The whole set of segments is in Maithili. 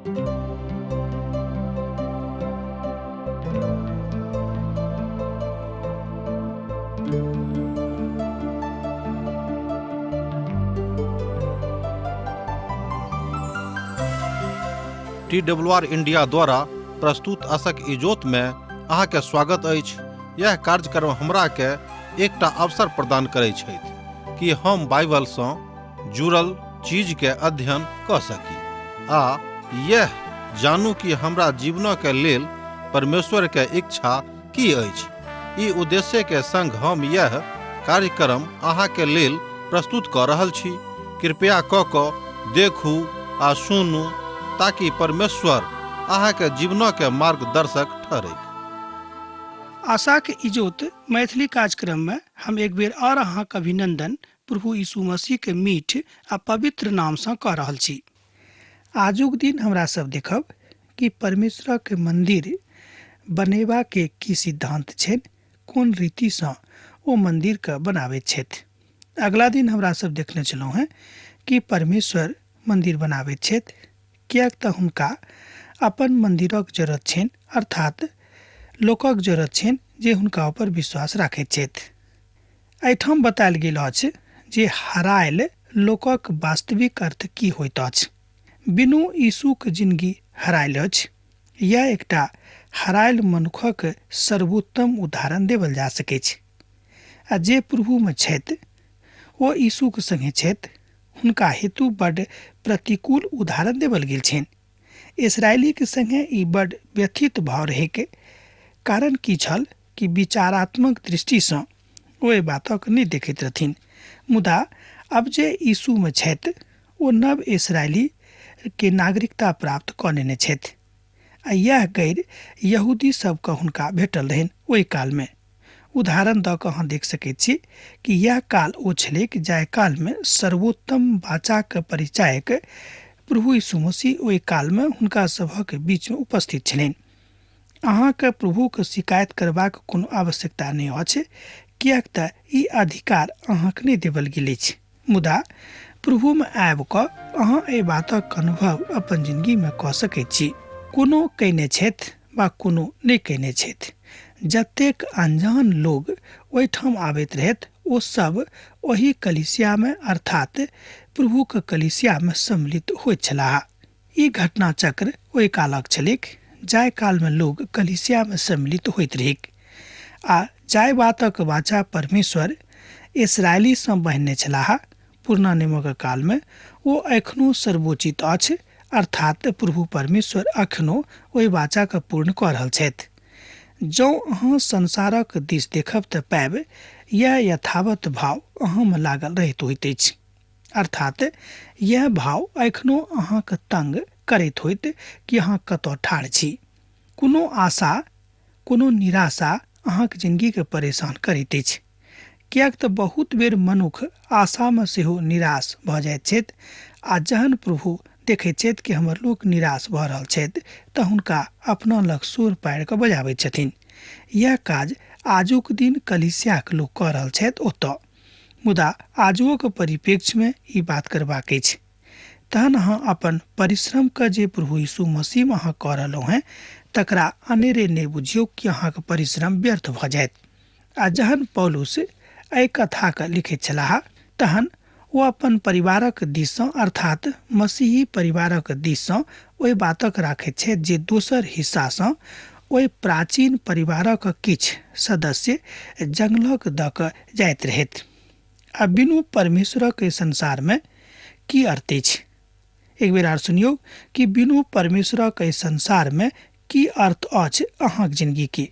टी डब्ल्यू आर इंडिया द्वारा प्रस्तुत आशक इजोत में अहाँके स्वागत अछि। यह कार्यक्रम हमरा के एकटा अवसर प्रदान करै छथि कि हम बाइबल सँ जुड़ल चीज के अध्ययन कऽ सकी आ यह जानू कि हमरा जीवन के लेल परमेश्वर के इच्छा की अछि। ई उद्देश्य के संग हम यह कार्यक्रम अहाँ के लेल प्रस्तुत कऽ रहल छी। कृपया कऽ कऽ देखू आ सुनू ताकि परमेश्वर अहाँ के जीवन के मार्गदर्शक ठहरैक। आशाक इजोत मैथिली कार्यक्रम में हम एक बेर और अहाँक अभिनंदन प्रभु यीशु मसीह के मीठ आ पवित्र नाम सँ कऽ रहल छी। आजुक दिन हमरा सब देखब कि परमेश्वरक मंदिर बनेबा के की सिद्धांत छनि, कोन रीति सँ ओ मंदिर के बनाबैत छथि। अगला दिन हमरा सब देखने छलहुँ हेँ कि परमेश्वर मंदिर बनाबैत छथि, किएक तऽ हुनका अपन मंदिरक जरूरत छनि, अर्थात लोकक जरूरत छनि जे हुनका ऊपर विश्वास राखैत छथि। एहिठाम बतायल गेल अछि जे हरायल लोकक वास्तविक अर्थ की होइत अछि। बिनु यीशुक जिनगी हरायल अछि। यैह एकटा हरायल मनुखक सर्वोत्तम उदाहरण देवल जा सकैछ। आ जे प्रभुमे छथि ओ यीशुक संगे छथि, हुनका हेतु बड प्रतिकूल उदाहरण देवल गेल छनि। इसराइलीक संगे ई बड व्यथित भाव रहैक कारण की छल कि विचारात्मक दृष्टिसँ ओ एहि बातक नहि देखैत रहथिन। मुदा अब जे यीशुमे छथि ओ नव इसराइली के नागरिकता प्राप्त कऽ नेने छथि आ यैह गैर यहूदी सबके हुनका भेटल रहनि ओहि कालमे। उदाहरण दऽ कऽ अहाँ देख सकैत छी कि यैह काल ओ छलैक जाहि कालमे सर्वोत्तम वाचाक परिचायक प्रभु यीशु मसीह ओहि कालमे हुनका सभक बीचमे उपस्थित छलनि। अहाँके प्रभुके शिकायत करबाक कोनो आवश्यकता नहि अछि, किएक तऽ ई अधिकार अहाँके नहि देबल गेल अछि। मुदा प्रभुमे आबि कऽ अहाँ एहि बातक अनुभव अपन जिनगीमे कऽ सकैत छी। कोनो कयने छथि वा कोनो नहि कयने छथि, जतेक अनजान लोग ओहिठाम आबैत रहथि ओ सब ओहि कलीसियामे अर्थात प्रभुक कलीसियामे सम्मिलित होइत छलाह। ई घटना चक्र ओहि कालक छलैक जाहि कालमे लोग कलीसियामे सम्मिलित होइत रहैक आ जाहि बातक वाचा परमेश्वर इसराइलीसँ बन्हने छलाह पुरना नियमक कालमे ओ एखनो सर्वोचित अछि, अर्थात प्रभु परमेश्वर एखनो ओहि वाचाके पूर्ण कऽ रहल छथि। जँ अहाँ संसारक दिस देखब तऽ पाबि यैह यथावत भाव अहाँमे लागल रहैत होइत अछि। अर्थात यैह भाव एखनो अहाँक तंग करैत होइत कि अहाँ कतऽ ठाढ़ छी। कोनो आशा, कोनो निराशा अहाँक जिनगीके परेशान करैत अछि। किएक तऽ बहुत बेर मनुख आशामे सेहो निराश भऽ जाइत छथि आ जहन प्रभु देखैत छथि कि हमर लोक निराश भऽ रहल छथि तऽ हुनका अपना लग सोर पारि कऽ बजाबैत छथिन। यैह काज आजुक दिन कलीसियाक लोक कऽ रहल छथि ओतऽ। मुदा आजुओक परिप्रेक्ष्यमे ई बात करबाक अछि। तहन अहाँ अपन परिश्रमके जे प्रभु यीशु मसीहमे अहाँ कऽ रहलहुँ हेँ तकरा अनेरे नहि बुझियौ कि अहाँक परिश्रम व्यर्थ भऽ जायत। आ जहन पौलुस एहि कथाके लिखैत छलाह तहन ओ अपन परिवारक दिससँ अर्थात मसीही परिवारक दिससँ ओहि बातक राखैत छथि जे दोसर हिस्सासँ ओहि प्राचीन परिवारक किछु सदस्य जंगलक दऽ कऽ जाइत रहथि। आ बिनु परमेश्वरक एहि संसारमे की अर्थ अछि? एक बेर आर सुनियौ कि बिनु परमेश्वरक एहि संसारमे की अर्थ अछि अहाँक जिनगीके?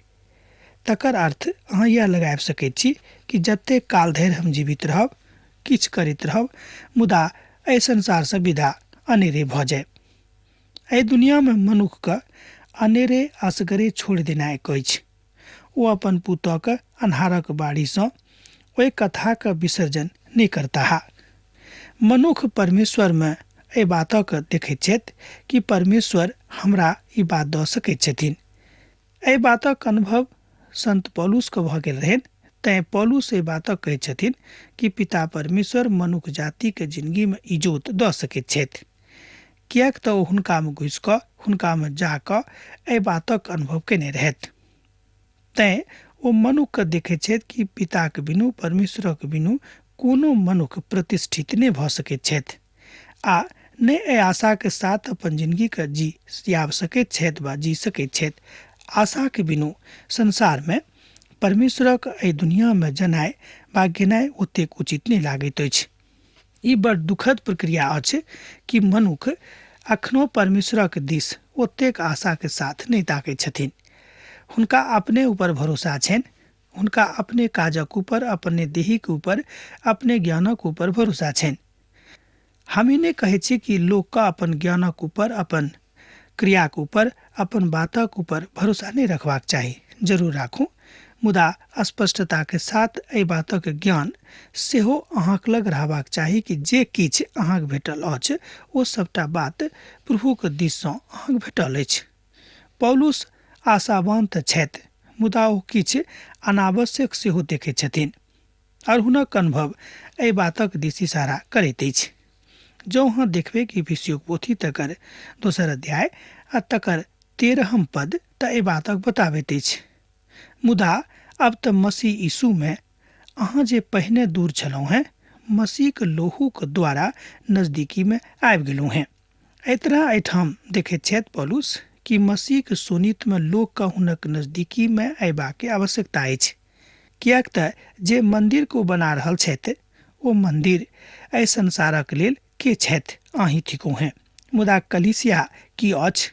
तकर अर्थ अहाँ इएह लगाबि सकैत छी कि जतेक काल धरि हम जीवित रहब, किछु करैत रहब, मुदा एहि संसारसँ विदा अनेरे भऽ जायब। एहि दुनियामे मनुखके अनेरे असगरे छोड़ि देनाइ अछि। ओ अपन पुतऽके अन्हारक बाढ़िसँ ओहि कथाक विसर्जन नहि करताह। मनुख परमेश्वरमे एहि बातक देखैत छथि कि परमेश्वर हमरा ई बात दऽ सकैत छथिन। एहि बातक अनुभव संत पौलुसके भऽ गेल रहनि, तैँ पौलुस एहि बातक कहैत छथिन कि पिता परमेश्वर मनुख जातिके जिनगीमे इजोत दऽ सकैत छथि। किएक तऽ ओ हुनकामे घुसि कऽ, हुनकामे जा कऽ एहि बातक अनुभव केने रहथि। तैँ ओ मनुखके देखैत छथि कि पिताक बिनु, परमेश्वरक बिनु कोनो मनुख प्रतिष्ठित नहि भऽ सकैत छथि आ नहि एहि आशाके साथ अपन जिनगीके जी जियाब सकैत छथि वा जी सकैत छथि। आशाके बिनु संसारमे परमेश्वरक एहि दुनियामे जनाइ वा गेनाइ ओतेक उचित नहि लागैत अछि। ई बड़ दुखद प्रक्रिया अछि कि मनुख अखनो परमेश्वरक दिस ओतेक आशाके साथ नहि ताकैत छथिन। हुनका अपने ऊपर भरोसा छनि, हुनका अपने काजक ऊपर, अपने देहीके ऊपर, अपने ज्ञानक ऊपर भरोसा छनि। हम ई नहि कहै छी कि लोकके अपन ज्ञानक ऊपर, अपन क्रियाके ऊपर, अपन बातक ऊपर भरोसा नहि रखबाक चाही, जरूर राखू, मुदा स्पष्टताके साथ एहि बातक ज्ञान सेहो अहाँके लग रहबाक चाही कि जे किछु अहाँके भेटल अछि ओ सबटा बात प्रभुके दिससँ अहाँके भेटल अछि। पौलुस आशावान तऽ छथि, मुदा ओ किछु अनावश्यक सेहो देखैत छथिन और हुनक अनुभव एहि बातक दिस इशारा करैत अछि। जँ अहाँ देखबै कि इफिसियोक पोथी तकर 2 अध्याय आ तकर 13 पद तऽ एहि बातक बताबैत अछि। मुदा अब तऽ मसीह यीशुमे अहाँ जे पहिने दूर छलहुँ हेँ, मसीहक लोहूक द्वारा नजदीकीमे आबि गेलहुँ हेँ। एहि तरह एहिठाम देखैत छथि पौलुस कि मसीहक शोणितमे लोकके हुनक नजदीकीमे अयबाक आवश्यकता अछि, किएक तऽ जे मन्दिरके ओ बना रहल छथि ओ मन्दिर एहि संसारक लेल के छथि, अहीं थिकहुँ हेँ। मुदा कलीसिया की अछि?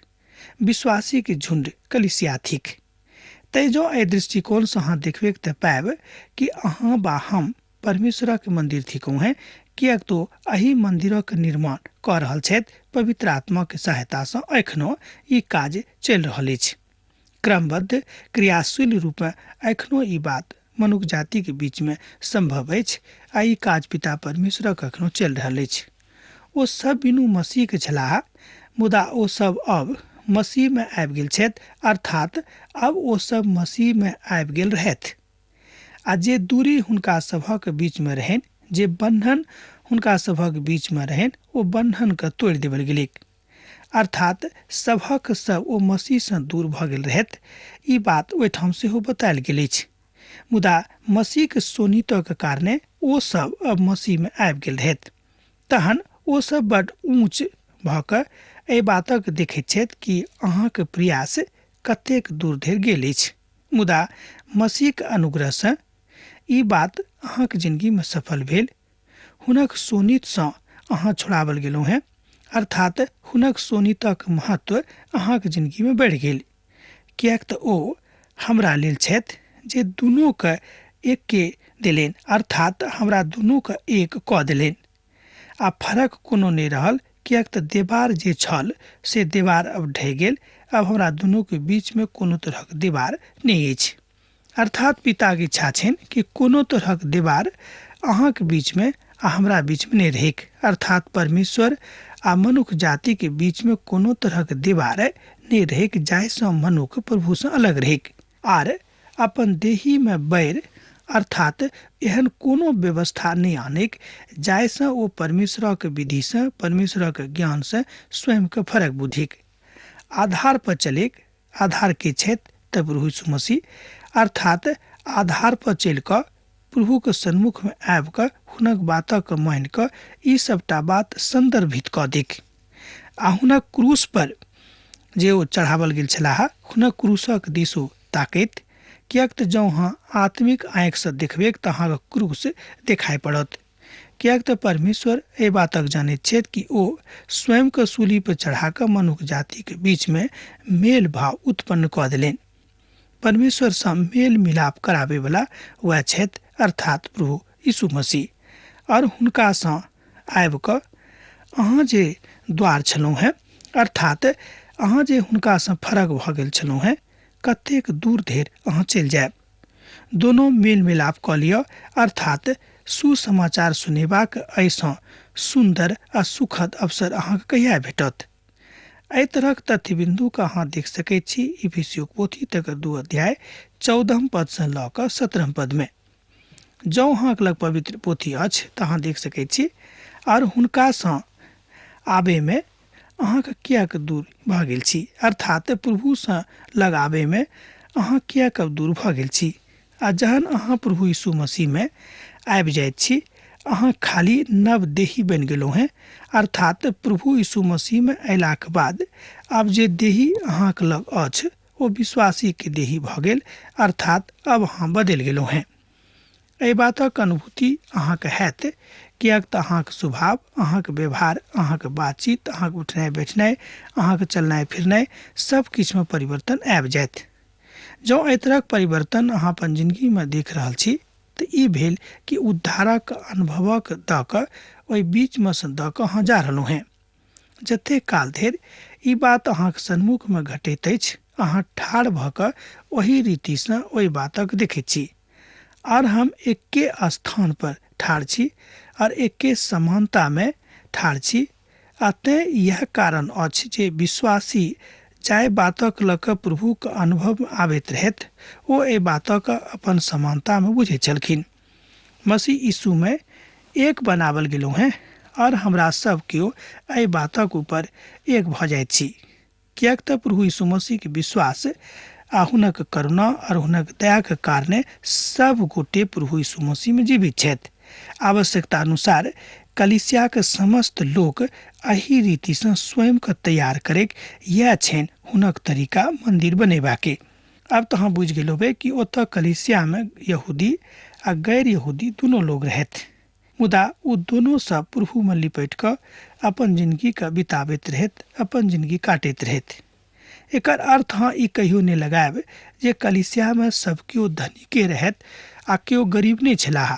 विश्वासीके झुण्ड कलीसिया थिक। तैँ जँ एहि दृष्टिकोणसँ अहाँ देखबैक तऽ पायब कि अहाँ वा हम परमेश्वरक मन्दिर थिकहुँ हेँ, किएक तो एहि मन्दिरक निर्माण कऽ रहल छथि पवित्र आत्माके सहायतासँ। एखनो ई काज चलि रहल अछि, क्रमबद्ध क्रियाशील रूपमे एखनो ई बात मनुख जातिके बीचमे सम्भव अछि आ ई काज पिता परमेश्वरक एखनो चलि रहल अछि। ओ सब बिनु मसीहके छलाह, मुदा ओ सब अब मसीहमे आबि गेल छथि, अर्थात अब ओ सब मसीहमे आबि गेल रहथि। आ जे दूरी हुनका सभक बीचमे रहनि, जे बन्धन हुनका सभक बीचमे रहनि, ओ बन्धनके तोड़ि देबल गेलैक, अर्थात सभक सब ओ मसीहसँ दूर भऽ गेल रहथि। ई बात ओहिठाम सेहो बतायल गेल अछि। मुदा मसीहके शोणितक कारणे ओ सब अब मसीहमे आबि गेल रहथि। तहन ओ सब बड ऊँच भऽ कऽ एहि बातक देखैत छथि कि अहाँके प्रयास कतेक दूर धरि गेल अछि। मुदा मसीहके अनुग्रहसँ ई बात अहाँके जिनगीमे सफल भेल। हुनक शोणितसँ अहाँ छोड़ावल गेलहुँ हेँ, अर्थात हुनक शोणितक महत्व अहाँके जिनगीमे बढ़ि गेल, किएक तऽ ओ हमरा लेल छथि जे दुनूके एके देलनि, अर्थात हमरा दुनूके एक कऽ देलनि आ फरक कोनो नहि रहल, किएक तऽ देवार जे छल से देवार अब ढहि गेल। अब हमरा दुनूके बीचमे कोनो तरहक देवार नहि अछि। अर्थात पिताके इच्छा छनि कि कोनो तरहक देवार अहाँके बीचमे आ हमरा बीचमे नहि रहैक, अर्थात परमेश्वर आ मनुख जातिके बीचमे कोनो तरहक देवार नहि रहैक, जाहिसँ मनुख प्रभुसँ अलग रहैक आर अपन देहीमे बैर, अर्थात एहन कोनो व्यवस्था नहि आनैक जाहिसँ ओ परमेश्वरक विधिसँ, परमेश्वरक ज्ञानसँ स्वयंके फरक बुझिक आधार पर चलैक। आधार के छथि तऽ प्रभु यीशु मसीह, अर्थात आधार पर चलि कऽ प्रभुके सन्मुखमे आबि कऽ हुनक बातक मानि कऽ ई सबटा बात सन्दर्भित कऽ दैक आ हुनक क्रूस पर जे ओ चढ़ावल गेल छलाह हुनक क्रूसक दिस ओ ताकैत, किएक तऽ जँ अहाँ आत्मिक आँखिसँ देखबैक तऽ अहाँके क्रूस देखाइ पड़त, किएक तऽ परमेश्वर एहि बातक जानैत छथि कि ओ स्वयंके सूली पर चढ़ा कऽ मनुख जातिके बीचमे मेल भाव उत्पन्न कऽ देलनि। परमेश्वरसँ मेल मिलाप कराबैवला वएह छथि, अर्थात प्रभु यीशु मसीह। और हुनकासँ आबि कऽ अहाँ जे द्वार छलहुँ हेँ, अर्थात अहाँ जे हुनकासँ फरक भऽ गेल छलहुँ हेँ, कतेक दूर धरि अहाँ चलि जायब। दोनो मेल मिलाप कऽ लिअ, अर्थात सुसमाचार सुनेबाक एहिसँ सुन्दर आ सुखद अवसर अहाँके कहिया भेटत। एहि तरहक तथ्य बिन्दुके अहाँ देख सकैत छी इफिसियोक पोथी तकर 2 अध्याय 14 पदसँ लऽ कऽ 17 पदमे। जँ अहाँके लग पवित्र पोथी अछि तऽ अहाँ देख सकैत छी। और हुनकासँ आबेमे अहाँके किएक दूर भऽ गेल छी, अर्थात प्रभुसँ लगाबैमे अहाँ किएक दूर भऽ गेल छी। आ जहन अहाँ प्रभु यीशु मसीहमे आबि जाइत छी, अहाँ खाली नव देही बनि गेलहुँ हेँ, अर्थात प्रभु यीशु मसीहमे अयलाक बाद आब जे देही अहाँके लग अछि ओ विश्वासीके देही भऽ गेल, अर्थात अब अहाँ बदलि गेलहुँ हेँ। एहि बातक अनुभूति अहाँके हैत, किएक तऽ अहाँके स्वभाव, अहाँके व्यवहार, अहाँके बातचीत, अहाँके उठनाइ बैठनाइ, अहाँके चलनाइ फिरनाइ सब किछुमे परिवर्तन आबि जायत। जँ एहि तरहक परिवर्तन अहाँ अपन जिन्दगीमे देख रहल छी तऽ ई भेल कि उद्धारक अनुभवक दऽ कऽ ओहि बीचमे सँ दऽ कऽ अहाँ जा रहलहुँ हेँ। जतेक काल धरि ई बात अहाँके सन्मुखमे घटैत अछि, अहाँ ठाढ़ भऽ कऽ ओही रीतिसँ ओहि बातक देखैत छी। आर हम एक्के स्थान पर ठाढ़ छी आर एक्के समानतामे ठाढ़ छी, आ तेँ इएह कारण अछि जे विश्वासी जाहि बातक लऽ कऽ प्रभुके अनुभवमे आबैत रहथि ओ एहि बातक अपन समानतामे बुझैत छलखिन। मसीह यीशुमे एक बनावल गेलहुँ हेँ और हमरा सब केओ एहि बातक ऊपर एक भऽ जाइत छी, किएक तऽ प्रभु यीशु मसीहके विश्वास आ हुनक करुणा और हुनक दयाके कारणे सब गोटे प्रभु यीशु मसीहमे जीवित छथि। आवश्यकता अनुसार कलीसियाके समस्त लोक एहि रीतिसँ स्वयंके तैयार करैक इएह छनि हुनक तरीका मन्दिर बनेबाके। आब तऽ अहाँ बुझि गेल होबै कि ओतऽ कलीसियामे यहूदी आ गैर यहूदी दुनू लोग रहथि, मुदा ओ दुनू सब प्रभुमे लिपटि कऽ अपन जिन्दगीके बिताबैत रहथि, अपन जिन्दगी काटैत रहथि। एकर अर्थ अहाँ ई कहियो नहि लगायब जे कलीसियामे सब केओ धनिके रहथि आ केओ गरीब नहि छलाह।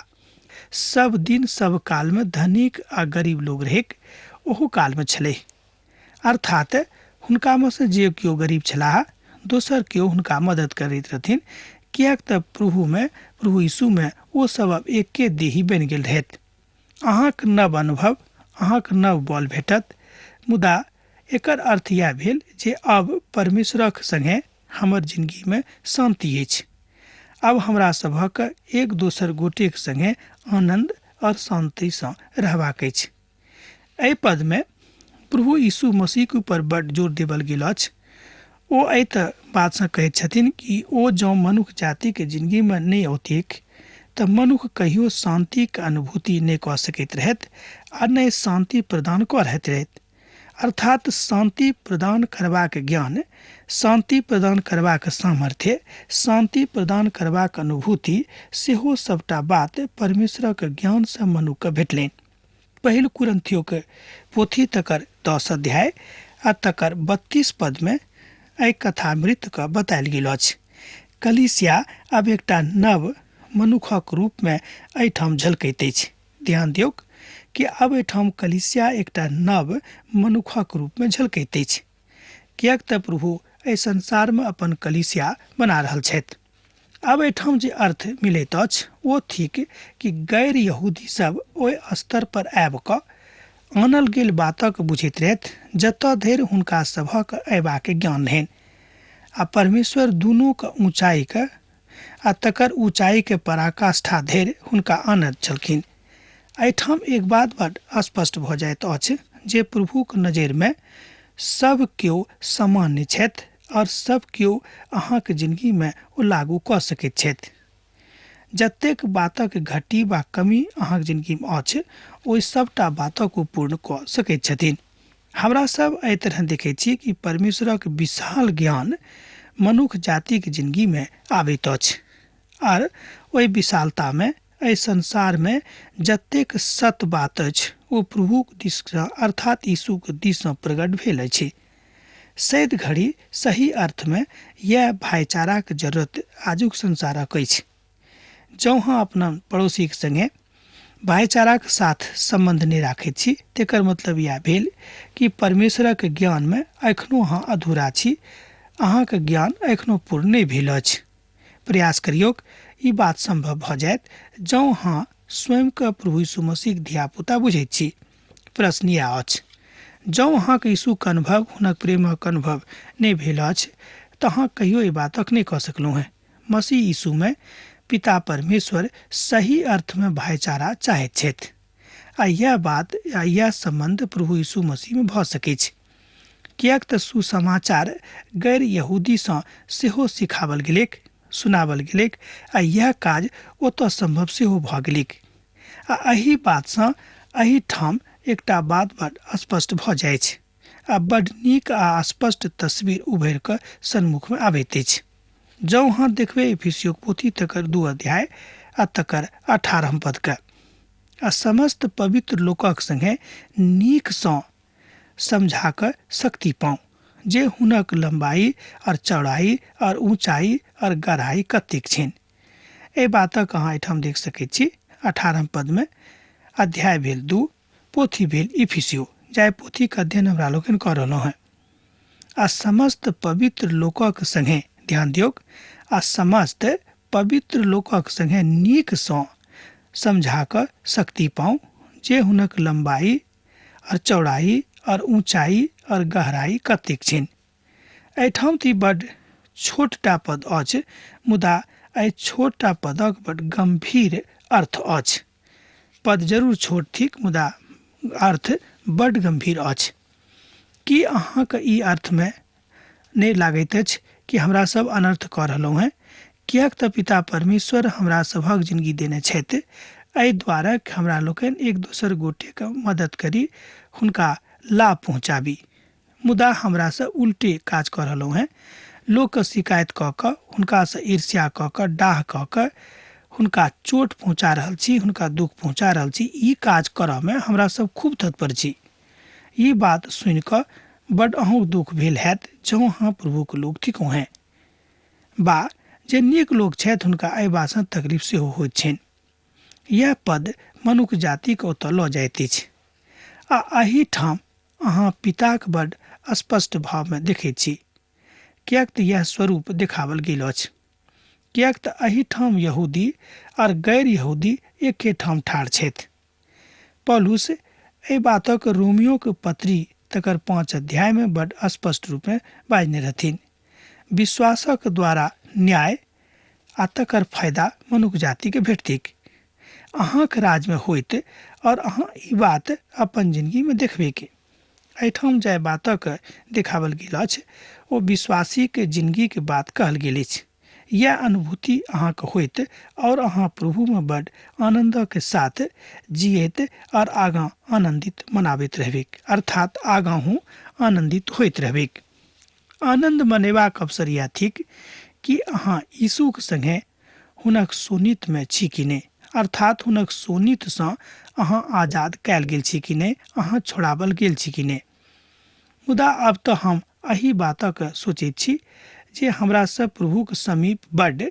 सब दिन सब कालमे धनिक आ गरीब लोग रहैक, ओहू कालमे छलै। अर्थात हुनकामे सँ जे केओ गरीब छलाह दोसर केओ हुनका मदद करैत रहथिन, किएक तऽ प्रभुमे, प्रभु यीशुमे ओ सब आब एके देही बनि गेल रहथि। अहाँक नव अनुभव, अहाँक नव बल भेटत, मुदा एकर अर्थ इएह भेल जे अब परमेश्वरक संगे हमर जिन्दगीमे शान्ति अछि। अब हमरा सभक एक दोसर गोटेक संगे आनन्द और शान्तिसँ रहबाक अछि। एहि पदमे प्रभु यीशु मसीहके ऊपर बड्ड जोर देबल गेल अछि। ओ एहि तऽ बातसँ कहैत छथिन कि ओ जँ मनुख जातिके जिन्दगीमे नहि औतीक तऽ मनुख कहियो शान्तिके अनुभूति नहि कऽ सकैत रहैत आ नहि शान्ति प्रदान कऽ रहैत रहैत। अर्थात शान्ति प्रदान करबाक ज्ञान, शान्ति प्रदान करबाक सामर्थ्य, शान्ति प्रदान करबाक अनुभूति सेहो सबटा बात परमेश्वरक ज्ञानसँ मनुखके भेटलनि। पहिल कुरिन्थियोके पोथी तकर 10 अध्याय आ तकर 32 पदमे एहि कथामृतके बतायल गेल अछि। कलीसिया आब एकटा नव मनुखक रूपमे एहिठाम झलकैत अछि। ध्यान दियौक कि आब एहिठाम कलीसिया एकटा नव मनुखक रूपमे झलकैत अछि, किएक तऽ प्रभु एहि संसारमे अपन कलीसिया बना रहल छथि। आब एहिठाम जे अर्थ मिलैत अछि ओ थिक कि गैर यहूदी सब ओहि स्तर पर आबि कऽ आनल गेल बातक बुझैत रहथि जतऽ धरि हुनका सभक अयबाक ज्ञान रहनि, आ परमेश्वर दुनूके ऊँचाइके आ तकर ऊँचाइके पराकाष्ठा धरि हुनका आनैत छलखिन। एहिठाम एक बात बड स्पष्ट भऽ जाइत अछि जे प्रभुक नजरिमे सब केओ सामान्य छथि और सब केओ अहाँके जिन्दगीमे ओ लागू कऽ सकैत छथि। जतेक बातक घटी वा कमी अहाँके जिन्दगीमे अछि ओहि सबटा बातक ओ पूर्ण कऽ सकैत छथिन। हमरा सब एहि तरह देखैत छी कि परमेश्वरक विशाल ज्ञान मनुख जातिक जिन्दगीमे आबैत अछि आर ओहि विशालतामे एहि संसारमे जतेक सत बात अछि ओ प्रभुक दिससँ अर्थात यीशुक दिससँ प्रकट भेल अछि। सैद घड़ी सही अर्थमे यैह भाईचाराक जरूरत आजुक संसारक अछि। जँ अहाँ अपना पड़ोसीक संगे भाईचाराक साथ सम्बन्ध नहि राखैत छी तेकर मतलब इएह भेल कि परमेश्वरक ज्ञानमे एखनो अहाँ अधूरा छी, अहाँके ज्ञान एखनो पूर्ण नहि भेल अछि। प्रयास करियौक ई बात सम्भव भऽ जायत जँ अहाँ स्वयंके प्रभु यीशु मसीहक धियापुता बुझैत छी। प्रश्न इएह अछि, जँ अहाँके यीशुक अनुभव, हुनक प्रेमक अनुभव नहि भेल अछि तऽ अहाँ कहियो ई बातक नहि कऽ सकलहुँ हेँ। मसीह यीशुमे पिता परमेश्वर सही अर्थमे भाईचारा चाहैत छथि आ यैह बात आ यैह सम्बन्ध प्रभु यीशु मसीहमे भऽ सकैछ। किएक तऽ सुसमाचार गैर यहूदीसँ सेहो सिखावल गेलैक, सुनावल गेलैक आ इएह काज ओतऽ सम्भव सेहो भऽ गेलैक। आ एहि बातसँ एहिठाम एकटा बात बड स्पष्ट भऽ जाइछ आ बड नीक आ स्पष्ट तस्वीर उभरि कऽ सन्मुखमे आबैत अछि। जँ अहाँ देखबै इफिसियोक पोथी तकर 2 अध्याय आ तकर 18 पदके, आ समस्त पवित्र लोकक संगे नीकसँ समझा कऽ शक्ति पाउ जे हुनक लम्बाई और चौड़ाई और ऊंचाई और गहराई कतेक छनि। एहि बातक अहाँ एहिठाम देख सकैत छी। 18 पदमे अध्याय भेल 2, पोथी भेल इफिसियो, जाहि पोथीके अध्ययन हमरा लोकनि कऽ रहलहुँ हेँ। आ समस्त पवित्र लोकक संगे, ध्यान दियौक, आ समस्त पवित्र लोकक संगे नीकसँ समझा कऽ शक्ति पाउ जे हुनक लम्बाई और चौड़ाई और ऊंचाई और गहराई कतेक छनि। एहिठाम तऽ ई बड छोटटा पद अछि, मुदा एहि छोटटा पदक बड गम्भीर अर्थ अछि। पद जरूर छोट थिक, मुदा अर्थ बड गम्भीर अछि। की अहाँके ई अर्थमे नहि लागैत अछि कि हमरा सब अनर्थ कऽ रहलहुँ हेँ? किएक तऽ पिता परमेश्वर हमरा सभक जिनगी देने छथि, एहि दुआरे हमरा लोकनि एक दोसर गोटेके मदद करी, हुनका लाभ पहुँचाबी। मुदा हमरासँ उल्टे काज कऽ रहलहुँ हेँ। लोकके शिकायत कऽ कऽ, हुनकासँ ईर्ष्या कऽ कऽ, डाह कऽ कऽ हुनका चोट पहुँचा रहल छी, हुनका दुःख पहुँचा रहल छी। ई काज करऽमे हमरा सब खूब तत्पर छी। ई बात सुनि कऽ बड अहूँ दुःख भेल हैत जँ अहाँ प्रभुके लोक थिकहुँ हेँ, बा जे नीक लोक छथि हुनका एहि बातसँ तकलीफ सेहो होइत छनि। यह पद मनुख जातिके ओतऽ लऽ जाइत अछि आ एहिठाम अहाँ पिताक बड स्पष्ट भावमे देखैत छी, किएक तऽ यह स्वरूप देखावल गेल अछि। किएक तऽ एहिठाम यहूदी और गैर यहूदी एकेठाम ठाढ़ छथि। पौलुस एहि बातक रोमियोके पत्री तकर 5 अध्यायमे बड स्पष्ट रूपमे बाजने रहथिन। विश्वासक द्वारा न्याय आ तकर फायदा मनुख जातिके भेटतिक अहाँके राजमे होइत, और अहाँ ई बात अपन जिनगीमे देखबेके। एहिठाम जाहि बातक देखावल गेल अछि ओ विश्वासीके जिनगीके बात कहल गेल अछि। यह अनुभूति अहाँके होइत और अहाँ प्रभुमे बड आनन्दके साथ जियैत और आगाँ आनन्दित मनाबैत रहबैक, अर्थात आगाँ हूँ आनन्दित होइत रहबैक। आनन्द मनेबाक अवसर यह थिक कि अहाँ यीशुके संगे हुनक शोणितमे छी कि नहि, अर्थात हुनक शोणितसँ अहाँ आजाद कयल गेल छी कि नहि, अहाँ छोड़ावल गेल छी कि नहि। मुदा अब तऽ हम एहि बातक सोचैत छी जे हमरा सब प्रभुके समीप बड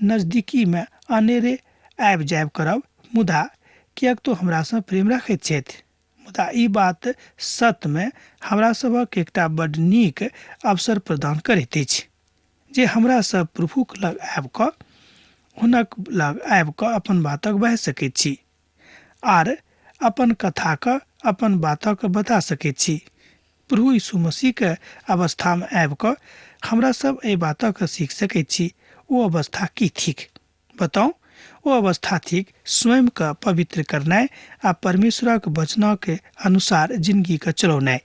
नजदीकीमे अनेरे आबि जायब करब, मुदा किएक तो हमरासँ प्रेम रखैत छथि। मुदा ई बात सत्यमे हमरा सभक एकटा बड नीक अवसर प्रदान करैत अछि जे हमरा सब प्रभुक लग आबि कऽ, हुनक लग आबि कऽ अपन बातक बहि सकैत छी आर अपन कथाके, अपन बातक बता सकैत छी। प्रभु यीशु मसीहके अवस्थामे आबि कऽ हमरा सब एहि बातक सीख सकैत छी। ओ अवस्था की थिक बताउ? ओ अवस्था थिक स्वयंके पवित्र करनाइ आ परमेश्वरक वचनके अनुसार जिनगीके चलौनाइ।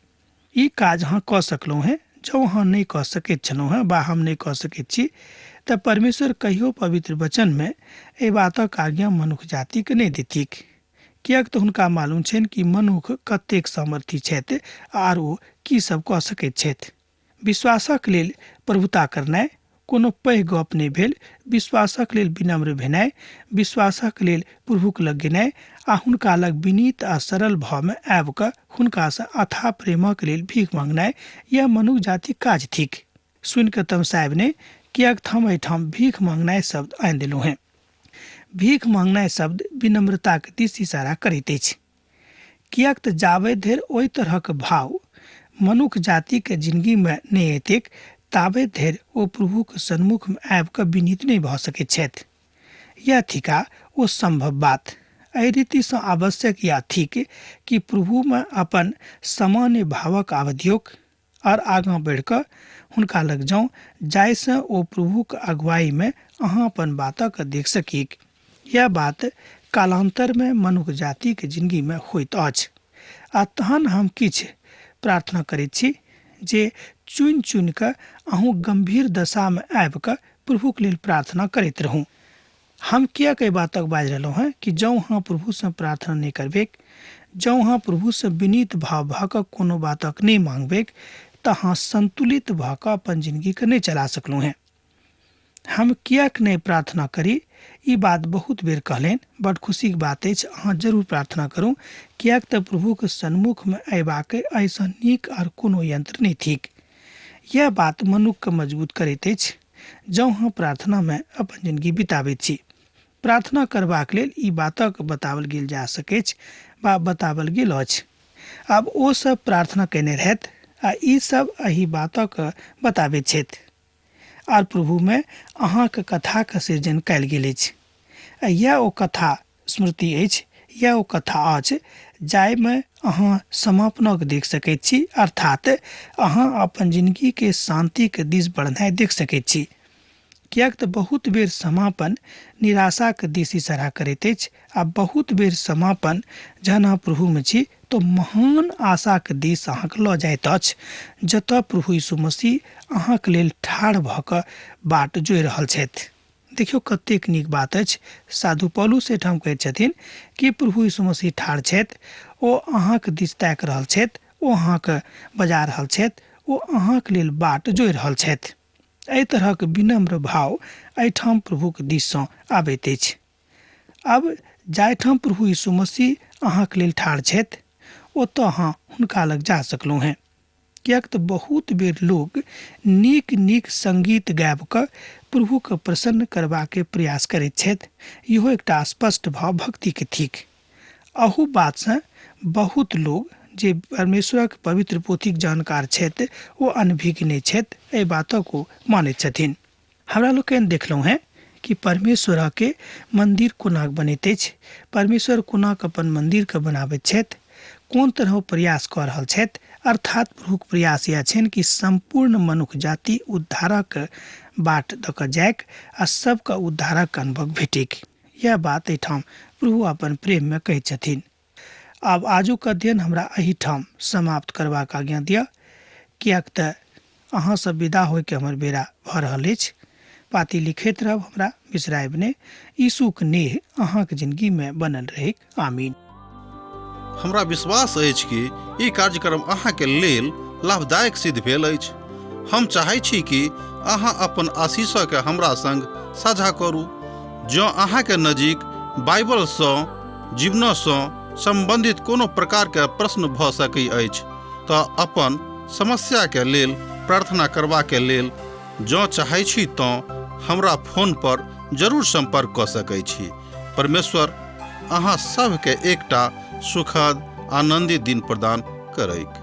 ई काज अहाँ कऽ सकलहुँ हेँ। जँ अहाँ नहि कऽ सकैत छलहुँ हेँ बा हम नहि कऽ सकैत छी तऽ परमेश्वर कहियो पवित्र वचनमे एहि बातक आज्ञा मनुख जातिके नहि देतिक, किएक तऽ हुनका मालूम छनि कि मनुख कतेक सामर्थी छथि आर ओ की सब कऽ सकैत छथि। विश्वासक लेल प्रभुता करनाइ कोनो पैघ गप नहि भेल। विश्वासक लेल विनम्र भेनाइ, विश्वासक लेल प्रभुक लग गेनाइ आ हुनका लग विनीत आ सरल भावमे आबि कऽ हुनकासँ अथाह प्रेमक लेल भीख मांगनाइ, यह मनुख जातिक काज थिक। सुनि कऽ तमसायब नहि, किएक तऽ हम एहिठाम भीख मांगनाइ शब्द आनि देलहुँ हेँ। भीख मांगनाइ शब्द विनम्रताक दिस इशारा करैत अछि, किएक तऽ जाबे धरि ओहि तरहक भाव मनुख जातिके जिनगीमे नहि एतेक ताबे धरि ओ प्रभुके सन्मुखमे आबि कऽ विनीत नहि भऽ सकैत छथि। यह थिका ओ सम्भव बात। एहि रीतिसँ आवश्यक यह थिक कि प्रभुमे अपन सामान्य भावक आवधियोक और आगाँ बढ़ि कऽ हुनका लग जाउ, जाहिसँ ओ प्रभुक अगुवाईमे अहाँ अपन बातक देख सकीक। यह बात कालान्तरमे मनुख जातिके जिनगीमे होइत अछि। आ तहन हम किछु प्रार्थना करैत छी जे चुनि चुनि कऽ अहूँ गम्भीर दशामे आबि कऽ प्रभुक लेल प्रार्थना करैत रहू। हम किएक एहि बातक बाजि रहलहुँ हेँ कि जँ अहाँ प्रभुसँ प्रार्थना नहि करबैक, जँ अहाँ प्रभुसँ विनीत भाव भऽ कऽ कोनो बातक नहि मांगबैक, तऽ अहाँ संतुलित भऽ कऽ अपन जिनगीके नहि चला सकलहुँ हेँ। हम किएक नहि प्रार्थना करी, ई बात बहुत बेर कहलनि। बड खुशीक बात अछि, अहाँ जरूर प्रार्थना करू, किएक तऽ प्रभुक सन्मुखमे अयबाक एहिसँ नीक आर कोनो यंत्र नहि थिक। यैह बात मनुक्खकेँ मजबूत करैत अछि। जँ अहाँ प्रार्थनामे अपन जिनगी बिताबैत छी। प्रार्थना करबाक लेल ई बातक बताओल गेल जा सकैछ वा बताओल गेल अछि। आब ओ सब प्रार्थना कयने रहथि आ ई सब एहि बातक बताबैत छथि। आर प्रभुमे अहाँक कथाक सृजन कयल गेल अछि। आ यैह ओ कथा स्मृति अछि, यैह ओ कथा अछि जाहिमे अहाँ समापनक देख सकैत छी, अर्थात अहाँ अपन जिनगीके शान्तिक दिस बढ़नाइ देख सकैत छी। किएक तऽ बहुत बेर समापन निराशाक दिस इशारा करैत अछि आ बहुत बेर समापन जहन अहाँ प्रभुमे छी तऽ महान आशाक दिस अहाँके लऽ जाइत अछि, जतऽ प्रभु यीशु मसीह अहाँक लेल ठाढ़ भऽ कऽ बाट जोहि रहल छथि। देखियौ कतेक नीक बात अछि। साधु पौलुस एहिठाम कहैत छथिन कि प्रभु यीशु मसीह ठाढ़ छथि, ओ अहाँक दिस ताकि रहल छथि, ओ अहाँके बजा रहल छथि, ओ अहाँक लेल बाट जोहि रहल छथि। एहि तरहक विनम्र भाव एहिठाम प्रभुक दिससँ आबैत अछि। आब जाहिठाम प्रभु यीशु मसीह अहाँक लेल ठाढ़ छथि, ओतऽ अहाँ हुनका लग जा सकलहुँ हेँ। किएक तऽ बहुत बेर लोक नीक नीक संगीत गाबि कऽ प्रभुके प्रसन्न करबाके प्रयास करैत छथि। इहो एकटा स्पष्ट भाव भक्तिके थिक। अहू बातसँ बहुत लोक जे परमेश्वरक पवित्र पोथीक जानकार छथि ओ अनभिज्ञ नहि छथि, एहि बातक ओ मानैत छथिन। हमरा लोकनि देखलहुँ हेँ कि परमेश्वरके मन्दिर कोना बनैत अछि, परमेश्वर कोना कऽ अपन मन्दिरके बनाबैत छथि, कोन तरह ओ प्रयास कऽ रहल छथि। अर्थात प्रभुक प्रयास इएह छनि कि सम्पूर्ण मनुख जाति उद्धारक बाट दऽ कऽ जाइक आ सबके उद्धारक अनुभव भेटैक। इएह बात एहिठाम प्रभु अपन प्रेममे कहैत छथिन। आब आजुक अध्ययन हमरा एहिठाम समाप्त करबाक आज्ञा दिअ, किएक तऽ अहाँसँ विदा होइके हमर बेरा भऽ रहल अछि। पाती लिखैत रहब, हमरा बिसरायब नहि। यीशुक नेह अहाँक जिनगीमे बनल रहैक। आमीन। हमरा विश्वास अछि कि ई कार्यक्रम अहाँके लेल लाभदायक सिद्ध भेल अछि। हम चाहै छी कि अहाँ अपन आशीषके हमरा संग साझा करू। जँ अहाँके नजीक बाइबलसँ जीवनसँ सम्बन्धित कोनो प्रकारके प्रश्न भऽ सकै अछि तऽ अपन समस्याके लेल प्रार्थना करबाके लेल जँ चाहै छी तँ हमरा फोन पर जरूर सम्पर्क कऽ सकै छी। परमेश्वर अहाँ सभके एकटा सुखद आनन्दित दिन प्रदान करैक।